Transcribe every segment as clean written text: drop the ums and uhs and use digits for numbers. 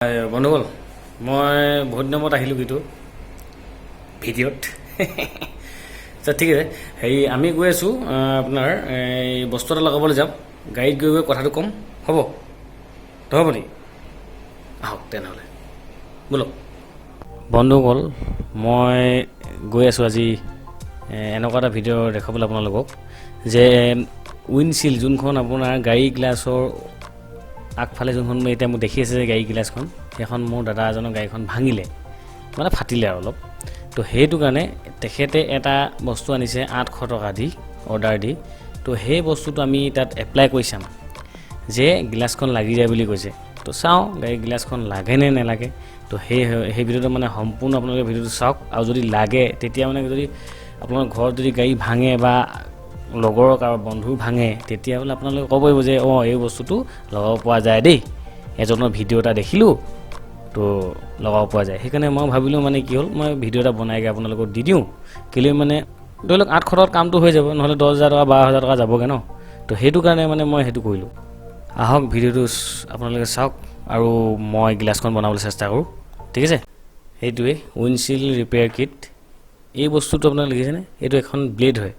বন্ধুসকল, মই বহুত দিনৰ মূৰত আহিলোঁ কিন্তু ভিডিঅ'ত। আচ্ছা, ঠিক আছে। হেৰি, আমি গৈ আছোঁ আপোনাৰ এই বস্তু এটা লগাবলৈ যাম। গাড়ীত গৈ গৈ কথাটো ক'ম, হ'ব তো? হ'ব নেকি? আহক তেনেহ'লে, ব'লক। বন্ধুসকল, মই গৈ আছোঁ আজি এনেকুৱা এটা ভিডিঅ' দেখাবলৈ আপোনালোকক যে উইণ্ডশ্বিল্ড যোনখন আপোনাৰ গাড়ী গ্লাছৰ আগফালে যোনখন এতিয়া মোক দেখি আছে যে গাড়ী গিলাচখন, সেইখন মোৰ দাদা এজনৰ গাড়ীখন ভাঙিলে, মানে ফাটিলে আৰু অলপ। তো সেইটো কাৰণে তেখেতে এটা বস্তু আনিছে 800 টকা দি অৰ্ডাৰ দি। তো সেই বস্তুটো আমি তাত এপ্লাই কৰি চাম যে গিলাচখন লাগি যায় বুলি কৈছে। তো চাওঁ গাড়ী গিলাচখন লাগে নে নেলাগে। তো সেই সেই ভিডিঅ'টো মানে সম্পূৰ্ণ আপোনালোকে ভিডিঅ'টো চাওক আৰু যদি লাগে তেতিয়া মানে যদি আপোনালোকৰ ঘৰত যদি গাড়ী ভাঙে বা লগৰ কাৰোবাৰ বন্ধুৰ ভাঙে, তেতিয়াহ'লে আপোনালোকে ক'ব পাৰিব যে অঁ, এই বস্তুটো লগাব পৰা যায় দেই, এজনৰ ভিডিঅ' এটা দেখিলোঁ, তো লগাব পৰা যায়। সেইকাৰণে মই ভাবিলোঁ, মানে কি হ'ল, মই ভিডিঅ' এটা বনাইকৈ আপোনালোকক দি দিওঁ। কেলৈ মানে ধৰি লওক 800 টকাত কামটো হৈ যাব, নহ'লে 10,000 টকা, 12,000 টকা যাবগৈ ন। তো সেইটো কাৰণে মানে মই সেইটো কৰিলোঁ। আহক, ভিডিঅ'টো আপোনালোকে চাওক আৰু মই গিলাচখন বনাবলৈ চেষ্টা কৰোঁ। ঠিক আছে, সেইটোৱে উইণ্ডশ্বিল্ড ৰিপেয়াৰ কিট। এই বস্তুটো আপোনালোকে দেখিছেনে? এইটো এখন ব্লেড হয়।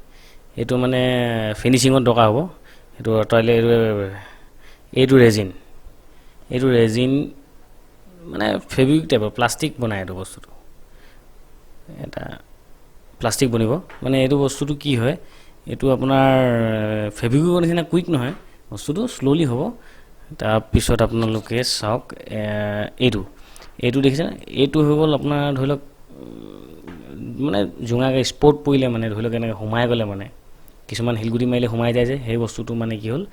এইটো মানে ফিনিচিঙত দৰকাৰ হ'ব। এইটো আঁতৰালে এইটো ৰেজিন, এইটো ৰেজিন মানে ফেব্ৰিক টাইপৰ প্লাষ্টিক বনায়। এইটো বস্তুটো এটা প্লাষ্টিক বনিব। মানে এইটো বস্তুটো কি হয়, এইটো আপোনাৰ ফেব্ৰিকৰ নিচিনা কুইক নহয়, বস্তুটো শ্ল'লি হ'ব। তাৰপিছত আপোনালোকে চাওক, এইটো দেখিছেনে? এইটো হৈ গ'ল আপোনাৰ ধৰি লওক মানে জোঙাকৈ স্পট পৰিলে, মানে ধৰি লওক এনেকৈ সোমাই গ'লে, মানে কিছুমান শিলগুটি মাৰিলে সোমাই যায় যে, সেই বস্তুটো মানে কি হ'ল,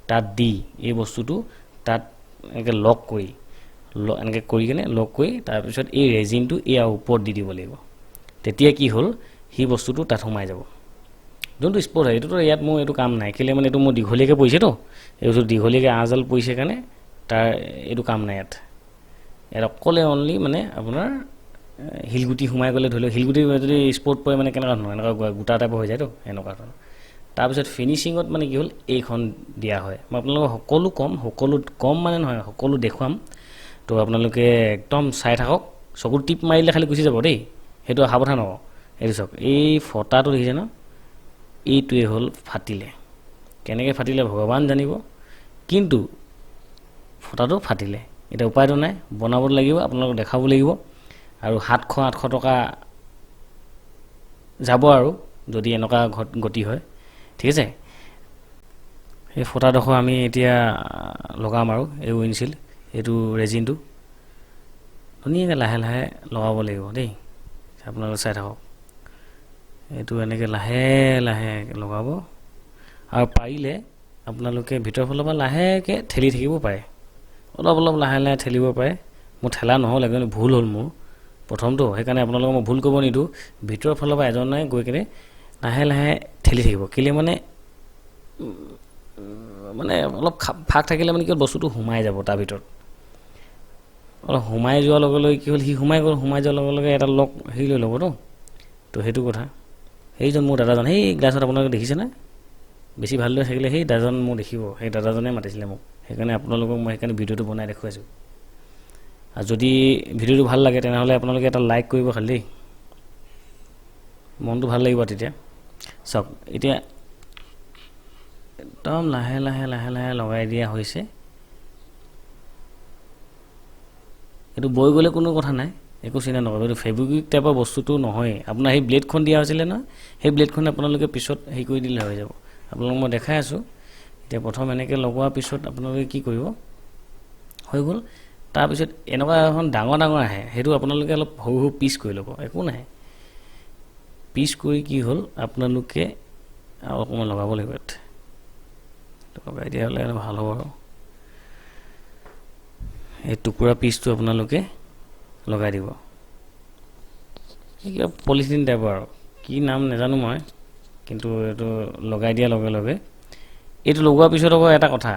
তাত দি এই বস্তুটো তাত এনেকৈ লক কৰি এনেকৈ কৰি কেনে লক কৰি তাৰপিছত এই ৰেজিনটো ইয়াৰ ওপৰত দি দিব লাগিব। তেতিয়া কি হ'ল, সেই বস্তুটো তাত সোমাই যাব, যোনটো স্পট হয়। এইটোতো ইয়াত মোৰ এইটো কাম নাই। কেলৈ মানে এইটো মোৰ দীঘলীয়াকৈ পৰিছেতো, এই বস্তু দীঘলীয়াকৈ আঁচডাল পৰিছে কাৰণে তাৰ এইটো কাম নাই ইয়াত। ইয়াত অকলে অনলি মানে আপোনাৰ শিলগুটি সোমাই গ'লে, ধৰি লওক শিলগুটি যদি স্পট পৰে, মানে কেনেকুৱা ধৰণৰ এনেকুৱা গোটা টাইপৰ হৈ যায়তো, সেনেকুৱা ধৰণৰ। তাৰপিছত ফিনিচিঙত মানে কি হ'ল, এইখন দিয়া হয়। মই আপোনালোকক সকলো ক'ম, সকলো ক'ম মানে নহয়, সকলো দেখুৱাম। তো আপোনালোকে একদম চাই থাকক। চকুত টিপ মাৰিলে খালি গুচি যাব দেই, সেইটো সাৱধান হ'ব। এইটো চাওক, এই ফটাটো দেখিছে ন? এইটোৱে হ'ল ফাটিলে। কেনেকৈ ফাটিলে ভগৱান জানিব, কিন্তু ফটাটো ফাটিলে। এতিয়া উপায়টো নাই, বনাব লাগিব, আপোনালোকক দেখাব লাগিব। আৰু 700 800 টকা যাব আৰু যদি এনেকুৱা গতি হয়। ঠিক আছে, সেই ফটাডোখৰ আমি এতিয়া লগাম আৰু এই উইণ্ডশ্বিল্ড এইটো ৰেজিনটো ধুনীয়াকৈ লাহে লাহে লগাব লাগিব দেই। আপোনালোকে চাই থাকক। এইটো এনেকৈ লাহে লাহে লগাব আৰু পাৰিলে আপোনালোকে ভিতৰৰ ফালৰ পৰা লাহেকৈ ঠেলি থাকিব পাৰে, অলপ অলপ লাহে লাহে ঠেলিব পাৰে। মোৰ ঠেলা নহ'ল, একদম ভুল হ'ল মোৰ প্ৰথমটো। সেইকাৰণে আপোনালোকক মই ভুল কৰিব নিদিওঁ। ভিতৰৰ ফালৰ পৰা এজনে গৈ কিনে লাহে লাহে ঠেলি থাকিব। কেলৈ মানে মানে অলপ ফাঁক থাকিলে মানে কি হ'ল, বস্তুটো সোমাই যাব তাৰ ভিতৰত। অলপ সোমাই যোৱাৰ লগে লগে কি হ'ল, সি সোমাই গ'ল। সোমাই যোৱাৰ লগে লগে এটা লক হেৰি লৈ ল'বতো। তো সেইটো কথা। সেইজন মোৰ দাদাজন, সেই গ্লাছত আপোনালোকে দেখিছেনে? বেছি ভালদৰে থাকিলে সেই দাদাজন মোক দেখিব। সেই দাদাজনে মাতিছিলে মোক, সেইকাৰণে আপোনালোকক মই সেইকাৰণে ভিডিঅ'টো বনাই দেখুৱাইছোঁ। আৰু যদি ভিডিঅ'টো ভাল লাগে, তেনেহ'লে আপোনালোকে এটা লাইক কৰিব খালি দেই, মনটো ভাল লাগিব তেতিয়া। চাওক, এতিয়া একদম লাহে লাহে লাহে লাহে লগাই দিয়া হৈছে। এইটো বৈ গ'লে কোনো কথা নাই, একো চিন্তা নকৰিব। এইটো ফেব্ৰিক টাইপৰ বস্তুটো নহয়েই। আপোনাৰ সেই ব্লেডখন দিয়া হৈছিলে নহয়, সেই ব্লেডখন আপোনালোকে পিছত হেৰি কৰি দিলে হৈ যাব। আপোনালোকক মই দেখাই আছোঁ। এতিয়া প্ৰথম এনেকৈ লগোৱাৰ পিছত আপোনালোকে কি কৰিব, হৈ গ'ল। তাৰপিছত এনেকুৱা এখন ডাঙৰ ডাঙৰ আহে, সেইটো আপোনালোকে অলপ সৰু সৰু পিচ কৰি ল'ব, একো নাই। পিচ কৰি কি হ'ল, আপোনালোকে আৰু অকণমান লগাব লাগিব ইয়াত। লগাই দিয়া হ'লে ভাল হ'ব। আৰু এই টুকুৰা পিচটো আপোনালোকে লগাই দিব। এই কিবা পলিথিন টাইপৰ আৰু কি নাম নাজানো মই, কিন্তু এইটো লগাই দিয়াৰ লগে লগে, এইটো লগোৱাৰ পিছত আকৌ এটা কথা,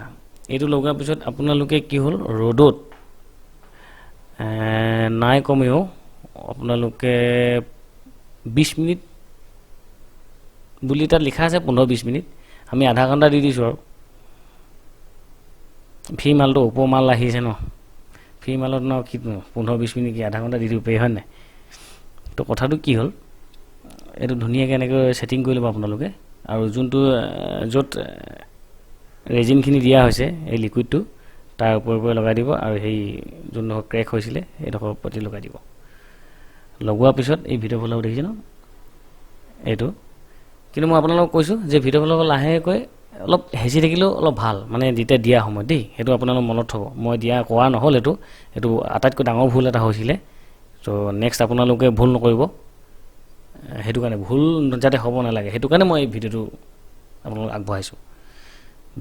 এইটো লগোৱাৰ পিছত আপোনালোকে কি হ'ল, ৰ'দত নাই কমেও আপোনালোকে 20 মিনিট বুলি তাত লিখা আছে, 15-20 মিনিট, আমি আধা ঘণ্টা দি দিছোঁ। আৰু ফ্ৰী মালটো, ওপৰ মাল আহিছে ন। ফ্ৰী মালত ন কি 15-20 মিনিট কি আধা ঘণ্টা দি দিব পাৰি, হয় নাই? তো কথাটো কি হ'ল, এইটো ধুনীয়াকৈ এনেকৈ ছেটিং কৰি ল'ব আপোনালোকে। আৰু যোনটো য'ত ৰেজিনখিনি দিয়া হৈছে, এই লিকুইডটো তাৰ ওপৰে ওপৰে লগাই দিব আৰু সেই যোনডোখৰ ক্ৰেক হৈছিলে সেইডোখৰ প্ৰতি লগাই দিব। লগোৱাৰ পিছত এই ভিতৰৰ ফালৰ দেখিছে ন এইটো। কিন্তু মই আপোনালোকক কৈছোঁ যে ভিতৰৰ ফালৰ লাহেকৈ অলপ হেঁচি থাকিলেও অলপ ভাল, মানে যেতিয়া দিয়া সময়ত দেই, সেইটো আপোনালোক মনত থ'ব। মই দিয়া কোৱা নহ'ল, এইটো আটাইতকৈ ডাঙৰ ভুল এটা হৈছিলে। ত' নেক্সট আপোনালোকে ভুল নকৰিব, সেইটো কাৰণে ভুল যাতে হ'ব নালাগে সেইটো কাৰণে মই এই ভিডিঅ'টো আপোনালোকক আগবঢ়াইছোঁ।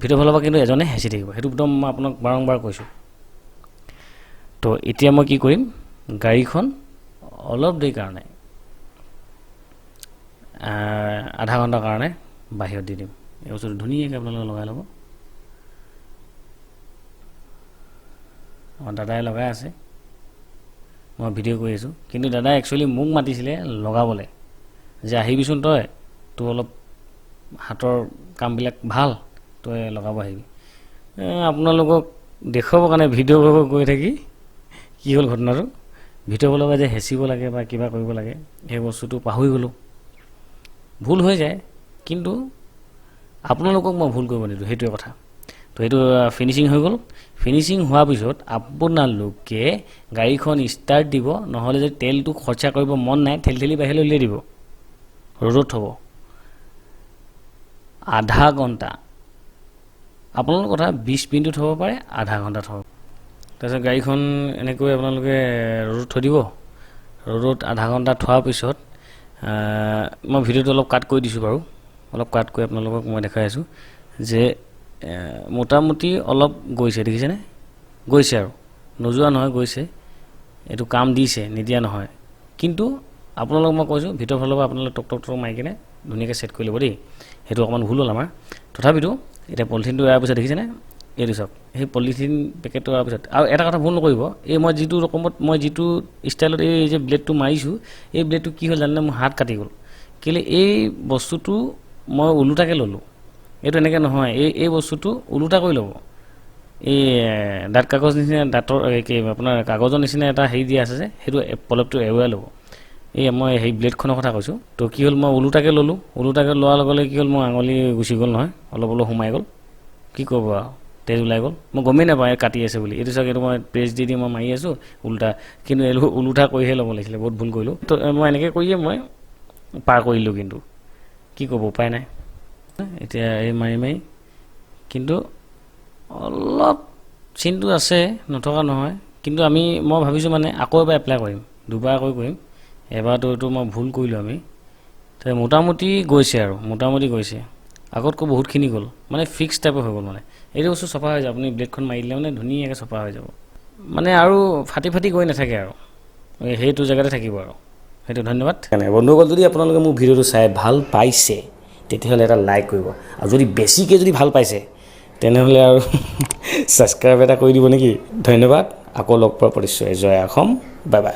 ভিতৰৰ ফালৰ পৰা কিন্তু এজনে হেঁচি থাকিব, সেইটো একদম মই আপোনাক বাৰম্বাৰ কৈছোঁ। তো এতিয়া মই কি কৰিম, গাড়ীখন অলপ দেৰি কাৰণে আধা ঘণ্টাৰ কাৰণে বাহিৰত দি দিম। এই বস্তুটো ধুনীয়াকৈ আপোনালোকে লগাই ল'ব। আমাৰ দাদাই লগাই আছে, মই ভিডিঅ' কৰি আছোঁ। কিন্তু দাদাই একচুৱেলি মোক মাতিছিলে লগাবলৈ, যে আহিবিচোন তই, তোৰ অলপ হাতৰ কামবিলাক ভাল, তই লগাব আহিবি। আপোনালোকক দেখুৱাবৰ কাৰণে ভিডিঅ' কৰিব গৈ থাকি কি হ'ল ঘটনাটো, ভিডিঅ' লগাই যে হেঁচিব লাগে বা কিবা কৰিব লাগে সেই বস্তুটো পাহৰি গ'লোঁ, ভুল হৈ যায়। কিন্তু আপোনালোকক মই ভুল কৰিব নিদিওঁ, সেইটোৱে কথা। তো সেইটো ফিনিচিং হৈ গ'ল। ফিনিচিং হোৱাৰ পিছত আপোনালোকে গাড়ীখন ষ্টাৰ্ট দিব, নহ'লে যদি তেলটো খৰচা কৰিব মন নাই ঠেলি ঠেলি বাহিৰলৈ উলিয়াই দিব, ৰ'দত থ'ব আধা ঘণ্টা। আপোনালোকৰ কথা, 20 মিনিটো থ'ব পাৰে, আধা ঘণ্টা থ'ব। তাৰপিছত গাড়ীখন এনেকৈ আপোনালোকে ৰ'দত থৈ দিব। ৰ'দত আধা ঘণ্টা থোৱাৰ পিছত মই ভিডিঅ'টো অলপ কাট কৰি দিছোঁ বাৰু, অলপ কাট কৰি আপোনালোকক মই দেখাই আছোঁ যে মোটামুটি অলপ গৈছে, দেখিছেনে? গৈছে আৰু নোযোৱা নহয়, গৈছে। এইটো কাম দিছে, নিদিয়া নহয়। কিন্তু আপোনালোকক মই কৈছোঁ, ভিতৰৰ ফালৰ পৰা আপোনালোকে টক টক টক মাৰি কিনে ধুনীয়াকৈ ছেট কৰি ল'ব দেই। সেইটো অকণমান ভুল হ'ল আমাৰ, তথাপিতো এতিয়া পলিথিনটো এৰাৰ পিছত দেখিছেনে এইটো চাওক, সেই পলিথিন পেকেটটো এৰাৰ পিছত আৰু এটা কথা ভুল নকৰিব, এই মই যিটো ৰকমত মই যিটো ষ্টাইলত এই যে ব্লেডটো মাৰিছোঁ, এই ব্লেডটো কি হ'ল জানেনে, মোৰ হাত কাটি গ'ল। কেলৈ এই বস্তুটো মই ওলোটাকৈ ল'লোঁ, এইটো এনেকৈ নহয়, এই বস্তুটো ওলোটা কৰি ল'ব। এই দাঁত কাগজ নিচিনা দাঁতৰ কি আপোনাৰ কাগজৰ নিচিনা এটা হেৰি দিয়া আছে যে, সেইটো প্ৰলেপটো এৰুৱাই ল'ব। এই মই সেই ব্লেডখনৰ কথা কৈছোঁ। তো কি হ'ল, মই ওলোটাকৈ ল'লোঁ, ওলোটাকৈ লোৱাৰ লগে লগে কি হ'ল, মোৰ আঙুলি গুচি গ'ল নহয়, অলপ অলপ সোমাই গ'ল। কি কৰিব আৰু, তেজ ওলাই গ'ল, মই গমেই নাপাওঁ এই কাটি আছে বুলি। এইটো চাওক, এইটো মই প্ৰেছ দি দি মই মাৰি আছোঁ ওলোটা, কিন্তু এইটো ওলোটা কৰিহে ল'ব লাগিছিলে, বহুত ভুল কৰিলোঁ। তো মই এনেকৈ কৰিয়ে মই পাৰ কৰিলোঁ, কিন্তু কি ক'ব উপায় নাই। এতিয়া এই মাৰি মাৰি কিন্তু অলপ চিনটো আছে, নথকা নহয়, কিন্তু মই ভাবিছোঁ মানে আকৌ এবাৰ এপ্লাই কৰিম, দুবাৰকৈ কৰিম। এবাৰতো এইটো মই ভুল কৰিলোঁ আমি। তে মোটামুটি গৈছে আৰু, মোটামুটি গৈছে, আগতকৈ বহুতখিনি গ'ল, মানে ফিক্স টাইপৰ হৈ গ'ল। মানে এইটো বস্তু চফা হৈ যাব, আপুনি ব্লেডখন মাৰি দিলে মানে ধুনীয়াকৈ চফা হৈ যাব, মানে আৰু ফাটি ফাটি গৈ নাথাকে আৰু, সেইটো জেগাতে থাকিব আৰু। সেইটো ধন্যবাদ বন্ধুসকল। যদি আপোনালোকে মোৰ ভিডিঅ'টো চাই ভাল পাইছে তেতিয়াহ'লে এটা লাইক কৰিব, আৰু যদি বেছিকৈ যদি ভাল পাইছে তেনেহ'লে আৰু ছাবস্ক্ৰাইব এটা কৰি দিব নেকি। ধন্যবাদ, আকৌ লগ পোৱাৰ প্ৰতিশ্ৰুতি। জয় অসম, বাই বাই।